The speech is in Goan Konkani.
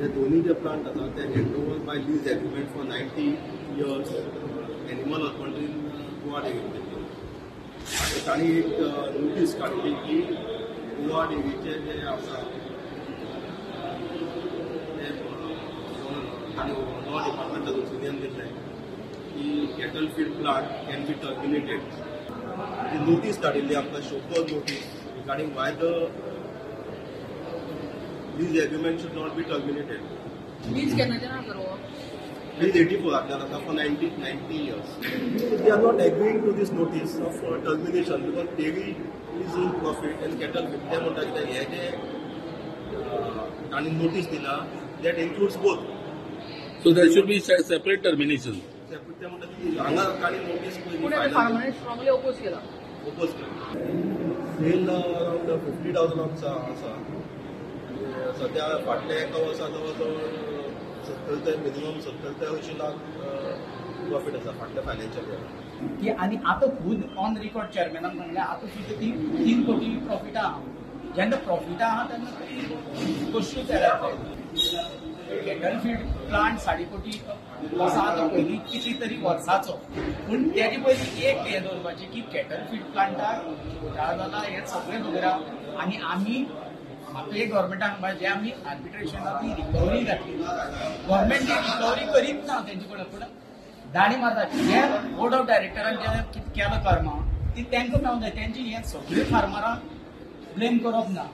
हे दोन्ही जे प्लांट आसा ते hand over by lease agreement for 90 years animal हजबंड्रीन Goa डेअरीन दिल्ले. तांणी एक नोटीस काडली की गोवा डेअरीचे जे आसा ते तांणी लॉ डिपार्टमेंटाक ओपिनियन दिल्लें की cattle feed plant can be terminated. जी नोटीस धाडिल्ली आमकां show cause notice regarding why the lease agreement should not be terminated. Lease केन्नाच्यान आसा हो? Lease 84 आसा for 90 years. They are not agreeing to this notice of termination because dairy is in profit and cattle feed. ते म्हणटा कित्याक हे जे तांणी नोटीस दिला that includes both. So there should be separate termination. Separate ते म्हणटा की हांगा तांणी नोटीस पूण फार्मरांनी स्ट्रॉंगली ओपोज केला. ओपोज केला. सेल अरावंड 50,000 आसा. सध्या फाटल्या एका वर्सा जवळ जवळ 70 ते मिनिमम 70 ते 80 लाख प्रॉफिट आसा फाटल्या फायनान्शियल इयराक. की आनी आतां खूद ऑन रिकॉर्ड चेअरमॅनान म्हणलें आतां सुद्दां ती 3 कोटी प्रॉफिटा आहा. जेन्ना प्रॉफिटा आहा तेन्ना कश्यो तयार कॅटल फीड प्लांट 2.5 कोटी आसा आतां पयलीं कितली तरी वर्साचो. पूण तेजे पयलीं एक हें दवरपाचें की कॅटल फीड प्लांटाक घोटाळा जाला हें सगळें खबर आहा. आनी आमी म्हाका एक गव्हर्मेंटान जे आमी आर्बिट्रेशनाक ती रिकवरी घातली, गव्हर्मेंट ती रिकवरी करीत ना तेंचे कडेन, पूण दाणी मारता. जे बोर्ड ऑफ डायरेक्टरान जे कितें केलां कर्मां ती तांकां मेळूंक जाय. तेंची हें सगळीं फार्मरांक ब्लेम करप ना.